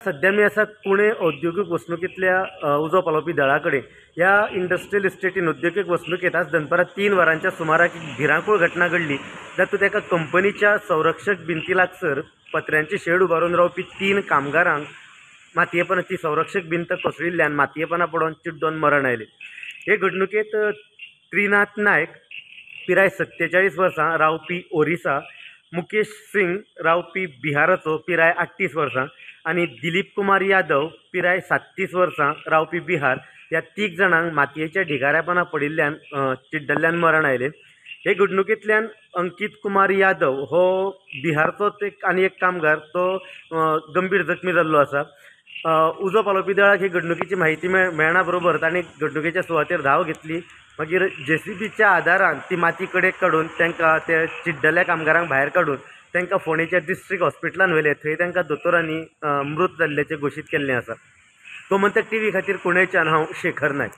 सध्या मी आसा कुणे औद्योगीक वसणुकेंतल्या उजो पालोवपी दळा कडेन. ह्या इंडस्ट्रियल इस्टेटीन औद्योगीक वसणुकेंत आज दनपारां 3 वरांच्या सुमाराक एक भिरांकूळ घटना घडली, जातूंत एका कंपनीच्या संरक्षक भिंती लागसर पत्र्यांची शेड उबारून रावपी 3 कामगारांक मातयेपणाची संरक्षक भिंत कोसळिल्ल्यान मातयेपणा पडोवन चिड्डोन मरण आयलें. हे घडणुकेंत त्रिनाथ नायक पिराय 47 वर्सां रावपी ओरिसा, मुकेश सिंग रावपी बिहाराचो पिराय 38 वर्सां आनी दिलीप कुमार यादव पिराय 37 वर्सां रावपी बिहार ह्या 3 जाणांक मातयेच्या ढिगाऱ्यापणा पडिल्ल्यान चिड्डल्ल्यान मरण आयलें. हे घडणुकेंतल्यान अंकीत कुमार यादव हो बिहारचोच एक आनी एक कामगार तो गंभीर जखमी जाल्लो आसा. उजो पालोवपी दळाक हे घडणुकेची म्हायती मेळना बरोबर तांणी घडणुकेच्या सुवातेर धांव घेतली. मागीर जेसीबीच्या आदारान ती माती कडेक काडून तांकां ते चिड्डल्या कामगारांक भायर काडून तांकां फोंडेच्या डिस्ट्रिक्ट हॉस्पिटलान व्हेले. थंय तांकां दोतोरांनी मृत जाल्ल्याचें घोशीत केल्लें आसा. गोमंतक टीव्ही खातीर कुणेच्यान हांव शेखर नायक.